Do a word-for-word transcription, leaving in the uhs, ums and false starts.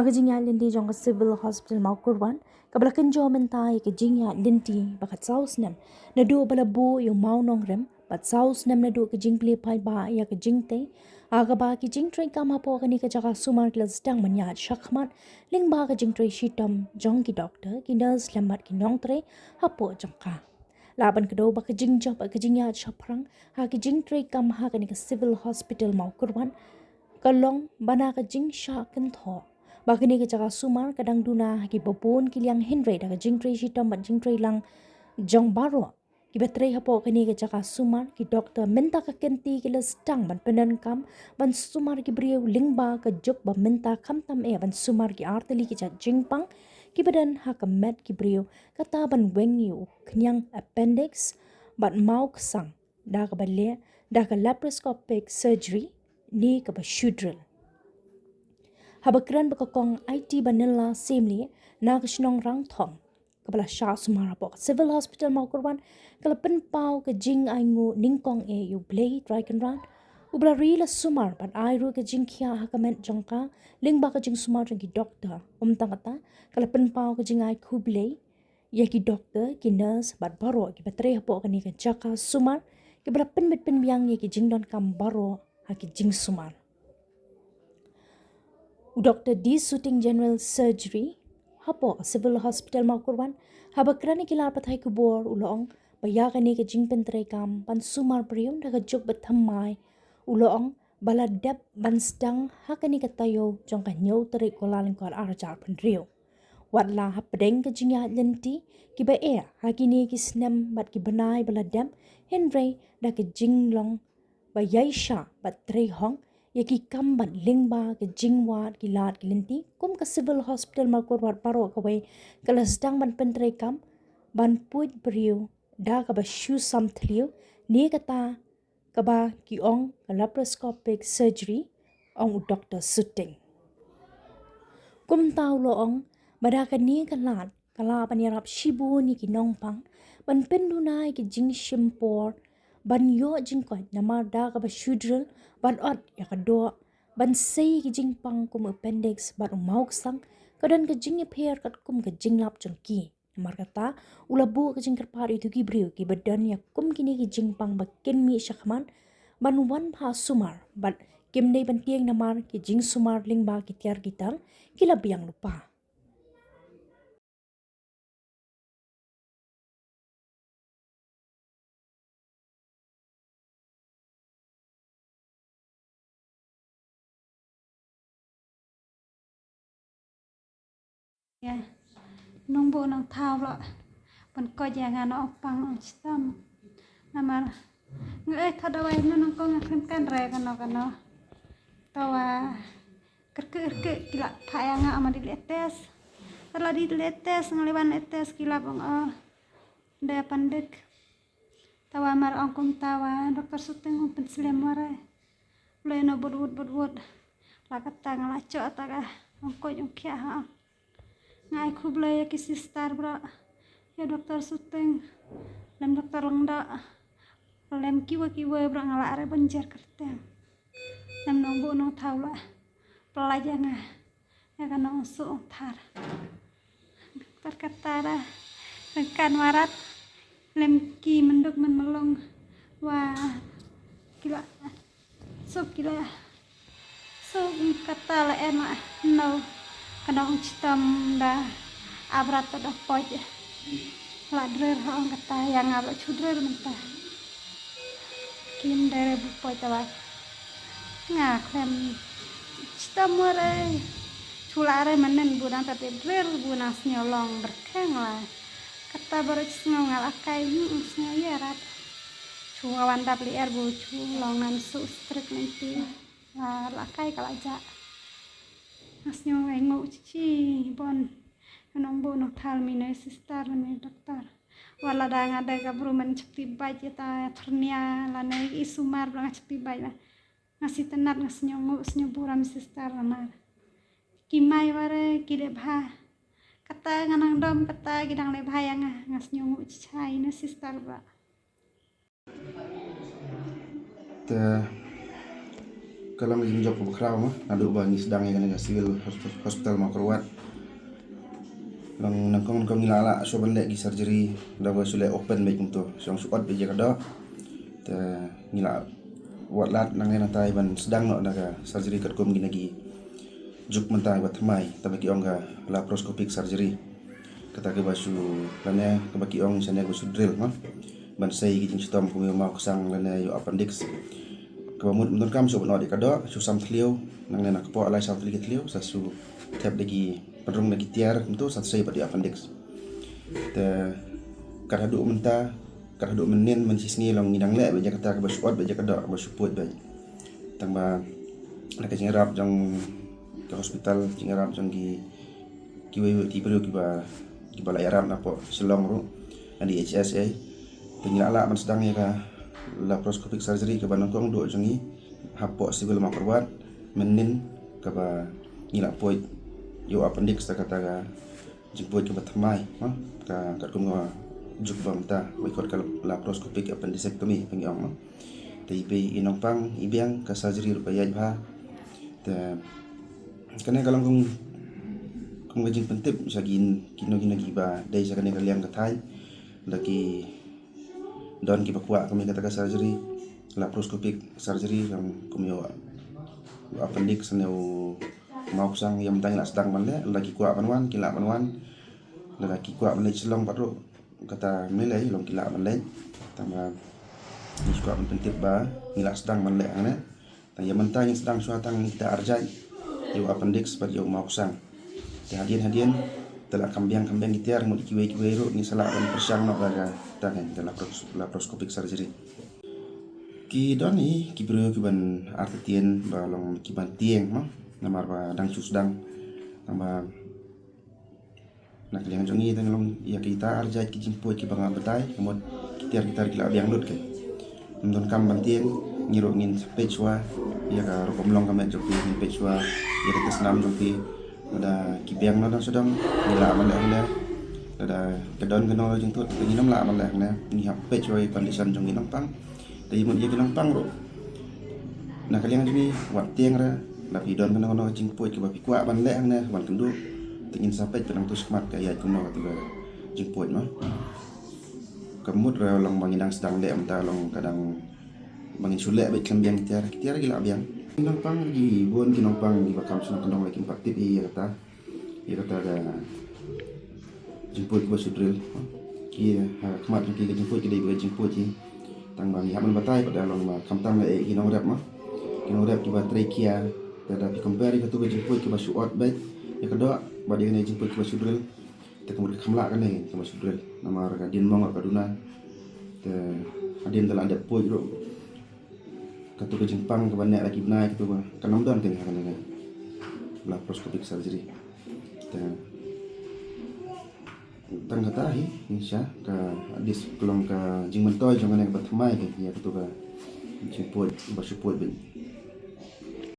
Ka jingïaid lynti jong ka Civil Hospital Mawkyrwat kaba la kynjoh mynta ïa ka jingïaid lynti ba khatsaw snem naduh ba la buh ïa u mawnongrim bad saw snem naduh ka jingplie paidbah ïa ka jingtei, ha kaba ki jingtrei kam hapoh kane ka jaka sumar ki la sdang ban ïaid shakhmat lyngba ka jingtrei shitom jong ki doktor, ki nurse lem bad ki nongtrei hapoh jong ka. Lah ban kdew ba ka jingjop bad ka jingïaid shaphrang ha ki jingtrei kam ha kane ka Civil Hospital Mawkyrwat ka long ba na ka jingshah kynthoh ba kane ka jaka sumar ka dang duna ha kiba bun ki liang, hynrei da ka jingtrei shitom bad jingtrei lang jong baroh kiba trei hapoh kane ka jaka sumar, ki doktor mynta ka kynti ki la sdang ban pyndonkam ban sumar ki briew lyngba ka juk ba mynta, khamtam eh ban sumar ki artylli ki jait jingpang kiba don ha ka met ki briew, kata ban weng ïa u khñiang appendix bad maw ksang da kaba leh da ka laparoscopic surgery ne kaba shu drill. Haba kren bad ka Kong Aiti Banilla Semli na ka shnong Rangthong kaba la shah sumar hapoh ka Civil Hospital Mawkyrwat, ka la pynpaw ka jingainguh nyngkong eh ïa U Blei Trai Kynrad uba la ri la sumar bad ai ruh ka jingkhiah ha ka met jong ka lyngba ka jingsumar jong ki doktor. Ym tang kata, ka la pynpaw ka jingai khublei ïa ki doktor, ki nurse bad baroh kiba trei hapoh kane ka jaka sumar kiba la pynbit pynbiang ïa ki jingdonkam baroh ha ki jingsumar. U Doktor D Suting, General Surgery hapoh ka Civil Hospital Mawkyrwat, haba kren ïa ki lad pathai khubor u la ong ba ïa kane ka jingpyntrei kam ban sumar briew da ka juk ba thymmai, u la ong ba la dep ban sdang ha kane ka taïew jong ka hynñiew tarik Kyllalyngkot arhajar phew. Wat la hapdeng ka jingïaid lynti kiba eh ha kine ki snem bad ki bnai ba la dep, hynrei da ka jinglong ba ïaishah bad trei hok ïa ki kam bad lyngba ka jingwad ki lad ki lynti, kum ka Civil Hospital Mawkyrwat baroh kawei ka la sdang ban pyntrei kam ban puid briew da kaba shu sam thliew, ne kata kaba ki ong ka laparoscopic surgery, ong u Doktor Suting. Kumta u la ong ba da kane ka lad ka lah ban ïarap shibun ïa ki nongpang ban pynduna ïa ki jingshim por ban ïoh jingkoit namar da kaba shu drill ban ot ïa ka doh ban sei ïa ki jingpang kum u appendix bad u maw ksang, ka don ka jingïapher katkum ka jinglap jong ki. Namar kata u la buh ka jingkyrpad ïa kito ki briew kiba don ïa kum kine ki jingpang ba kin mih shakhmat ban wan phah sumar bad kim dei ban tieng namar ki jingsumar lyngba ki tiar ki tar ki la biang lypa. Ïa nongbuh nongthaw la ban koit ïa nga na ong pang ong chitom. Namar nga eh thad dawai na nongkong nga khlem kan re kano kano. Tawa kyrkhu kyrkhu ki la phah ïa nga ong ma dei leh test. Tala dei leh test, nga leh ban leh test ki la ong oh dei appendix. Tawa mar ong kumta wa Doktor Suting ong pynslem wa re. Leh no bud bud bud bud. La kata nga la choh ta ka ong koit ong khiah ha. Nga ai khublei ïa ki sister bro, ïa Doktor Suting, lem Doktor Lyngdoh, lem kiwei kiwei bro, nga la re ban jer kyrteng. Lem nongbuh nongthaw la pynlait ïa nga ïa ka nongsuk ongthar. Doktor kata da ryngkat warat lem ki mynduk mynmylong wa ki la suk ki la suk kata la em ah no ka nong chitom da abrat ta da poj la drer ha ong kata ïa nga ba chu drer mynta. Kim dei re bu poj ta ba nga khlem chitom wa re chu la re manen bu dang ta te drer bu nang sngew long berkheng la kata ba re sngew nga la kai sngew ïa rat. Chu nga wan dap li er bu chu long nan su strik nanti. La la kai ka la ja. Nga sngew ngai ngau chichi bon. Nong bu nong thal mi ne sister ne doktor. Wala da nga da ka bru man chakti baj ita thurnia la ne i sumar bra nga chakti baj la. Nga si tenat nga sngew ngau sngew buram sister la mar. Ki mai ware ki le bha. Kata nga nang dom kata ki dang le bha ya nga nga sngew ngau chichai ne sister bra. Te Ka long ka jingjop kaba khraw ma, naduh ba ngi sdang ïa kane ka Civil Hos-, Hospital Mawkyrwat. Long nyngkong nyngkong ngi la lah shuwa ban leh ki surgery, da ba shu leh open beit kumto, shu ong shu ot beit ïa ka doh. Te ngi la wad lad nangne nangtai ban sdang noh da ka surgery katkum kine ki juk mynta ba thymmai, kaba ki ong ka laparoscopic surgery. Kata kaba shu lane kaba ki ong shane kaba shu drill ma, ban sei ki jingshitom kum ïa u mawksang lane ïa u appendix. Kaba mut mynta kam shu ban ot ïa ka doh, shu sam thliew, nangne na kpoh lai saw tylli ki thliew, sa shu thep da ki, pynrung da ki tiar kumto, sa sei pat ïa u appendix. Te kat haduh mynta, kat haduh mynnin, mynshisngi long ngi dang leh beit ïa kata kaba shu ot beit ïa ka doh, kaba shu puid beit. Tang ba na ka jingïarap jong ka hospital, jingïarap jong ki, kiwei kiwei ki briew kiba, kiba la ïarap napoh Shillong ruh, na D H S A. Te ngi la lah ban sdang ïa ka laparoscopic surgery kaba nyngkong duh jong ngi hapoh Civil Mawkyrwat mynnin, kaba ngi la puid ïa u appendix da kata ka jingpuid kaba thymmai ma, ka katkum ka juk ba mynta ba i khot ka laparoscopic appendicectomy ba ngi ong ma. Te i bei i nongpang i biang, ka surgery ruh ka ïaid bha. Te kane ka long kum, kum ka jingpyntip sha ki, kino kino kiba dei sha kane ka liang ka thaiñ, lada ki don kiba kwah kum ïa kata ka surgery, laparoscopic surgery, long kum ïa u appendix ne u mawksang, ïa mynta ngi la sdang ban leh, lada ki kwah ban wan ki lah ban wan, lada ki kwah ban leit Shillong pat ruh kata mynlei long ki lah ban leit. Tang ba ngi shu kwah ban pyntip ba ngi la sdang ban leh hangne. Tang ïa mynta ngi sdang shuwa tang kita arjait, ïa u appendix bad ïa u mawksang. Te hadien hadien te la kham biang kham biang ki tiar, mut kiwei kiwei ruh ngi sa lah ban pyrshang noh da ka, tang ka lapros-, laparoscopic surgery. Ki don hi ki briew kiban artatien ba long kiban tieng ma, namar ba dang shu sdang. Namar na ka liang jong ngi dang long ïa kita arjait ki jingpuid kiba nga batai, ka mut ki tiar kita ki la biang lut ke. Ym don kam ban tieng, ngi ruh ngin sa peit shuwa ïa ka rukom long ka met jong phi, ngin peit shuwa ïa ka test nam jong phi. Lada ki biang na dang sdang, ngi lah ban leh hangne. Lada ka don kano jingthut, ngin ym lah ban leh hangne. Ngi hap peit shuwa ïa ka condition jong ki nongpang. Te ïa mut ïa ki nongpang ruh, na ka liang jong ngi, wat tieng re, lada phi don kano kano ka jingpuid kaba phi kwah ban leh hangne, wan kynduh. Te ngin sa peit, pynlong tu shakhmat ka ïaid kumno katu ka jingpuid ma. Ka mut re long ba ngi dang sdang leh mynta, long ka dang ba ngin shu leh beit khlem biang ki tiar, ki tiar ki la biang. Ki nongpang ki bun, ki nongpang kiba kham shnong kyndong la kim pat tip ïa kata, ïa kata ka jingpuid kaba shu drill. Ki, ha khmat jong ki ka jingpuid ki dei ba ka jingpuid hi. Tang ba ngi hap ban batai pat da long ba khamtam la eh ki nongrep ma, ki nongrep kiba trei khia. Te lada phi compare ïa katu ka jingpuid kaba shu ot beit ïa ka doh bad ïa kane ka jingpuid kaba shu drill, te ka mut ka kham lah kane kaba shu drill, namar ka dien mong ka duna. Te hadien te la dep puid ruh, katu ka jingpang kaba neh la ki bnai, katu ka, kan ym don kane ha kane ka laparoscopic surgery. Te tang kata hi, ngi sha ka, at least ka long ka jingmyntoi jong kane kaba thymmai ka, ïa katu ka jingpuid ba shu puid beit.